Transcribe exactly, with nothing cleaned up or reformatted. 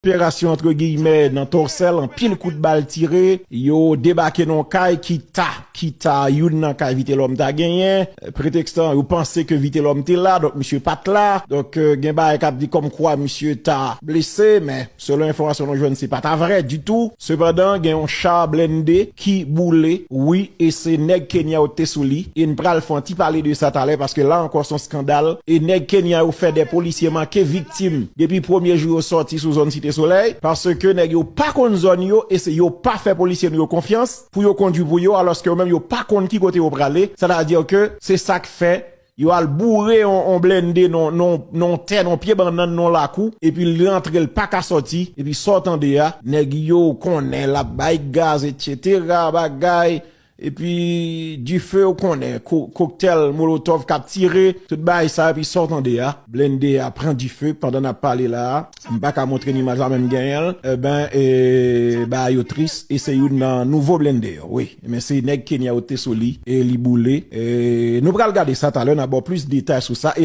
Operasyon antre giyimè nan Tòsèl, anpil kout bal tire, yo debake nan yon kay ki ta, ki ta youn nan kay Vitelhomme ta genyen. Pretèks lan, yo panse ke Vitelhomme te la, donk misye pa t la. Donk, euh, gen bagay k ap di kòmkwa misye ta blese, men selon enfòmasyon nou jwenn, se pa ta vrè ditou. Sepandan, gen yon cha blende ki boule, wi, e se nèg Kenya yo te sou li. E n pral fè yon ti pale de sa talè, paske la ankò, se yon eskandal. E nèg Kenya yo fè de polisye manke viktim depi premye jou yo sòti sou zòn Site Solèy, paske nèg yo pa konn zòn yo, e se yo pa fè polisye nou yo konfyans pou yo kondui pou yo, alòske yo menm yo pa konn ki kote yo prale. Sètadi ke se sa k fè yo al boure yon, yon blende nan, nan, nan tè, nan pye bannann, nan lakou, epi l rantre, l pa ka sòti, epi sa w tande a, nèg yo konnen l ap bay gaz, etsetera, bagay, epi dife, w konnen, ko-, koktèl molotòv k ap tire, tout bagay sa, epi sa w tande a, blende a pran dife pandan n ap pale la a. M pa ka montre n imaj la, men m genyen l. Eben, e, bagay yo tris, e se youn nan nouvo blende yo, wi. Men se nèg Kenya yo te sou li, e li boule. E nou pral gade sa talè, n a ba w plis detay sou sa. E